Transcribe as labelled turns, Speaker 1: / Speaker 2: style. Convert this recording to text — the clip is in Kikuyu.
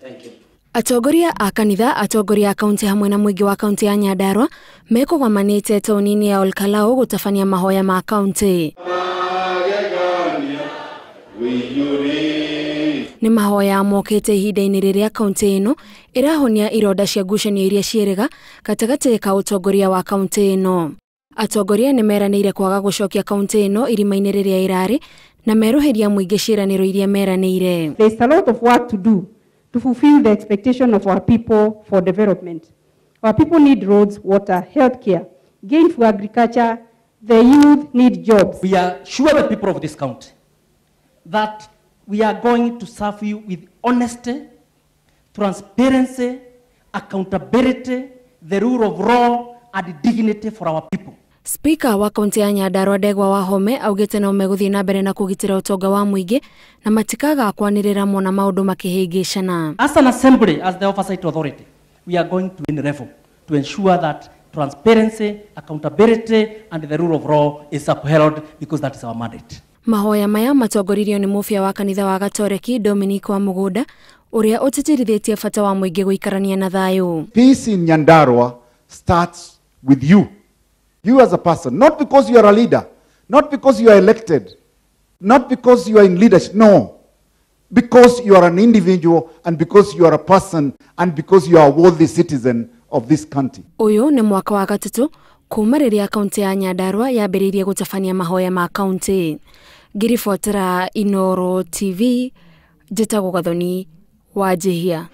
Speaker 1: Thank you.
Speaker 2: Atongoria a kanitha, atongoria a kaunti hamwe na mũingĩ wa kaunti ya Nyandarua mekũgomanĩte taũni-inĩ ya Olkalau gũtabania mahoya ma kaunti. Nĩ mahoya mokĩte ihinda-inĩ rĩrĩa kaunti ĩno ĩrahonia ironda cia ngucanio iria ciĩrĩga gatagatĩ ka ũtongoria wa kaunti ĩno. Atongoria nĩ meranĩire kwaga gũcokia kaunti ĩno irima-inĩ rĩrĩa ĩrarĩ na merũhĩria mũingĩ ciĩranĩro iria meranĩire.
Speaker 3: There is a lot of work to do to fulfill the expectation of our people for development. Our people need roads, water, healthcare, gainful agriculture. The youth need jobs.
Speaker 4: We are sure the people of this county that we are going to serve you with honesty, transparency, accountability, the rule of law, and dignity for our people.
Speaker 2: Speaker wa kaunti ya Nyandarua Ndegwa Wahome augĩte no megũthiĩ na mbere na kũgitĩra ũtonga wa mũingĩ na matikaga kwanĩrĩra mona maũndũ makĩhĩngĩcana.
Speaker 4: As an assembly, as the oversight authority, we are going to any level to ensure that transparency, accountability, and the rule of law is upheld, because that is our mandate.
Speaker 2: Mahoya maya matongoririo nĩ mũbia wa kanitha wa Gatoreki Dominic wa Mũgũnda ũrĩa ũtĩtĩrithĩtie bata wa mũingĩ gũikarania na thayũ.
Speaker 5: Peace in Nyandarua starts with you. You as a person, not because you are a leader, not because you are elected, not because you are in leadership, no. Because you are an individual and because you are a person and because you are a worthy citizen of this country.
Speaker 2: Ũyũ nĩ mwaka wa gatatũ kuma rĩrĩa kaunti ya Nyandarua yambĩrĩirie gũtabania mahoya ma kaunti. Ngĩribotera Inooro TV, njĩtagwo Gathoni Wanjihia.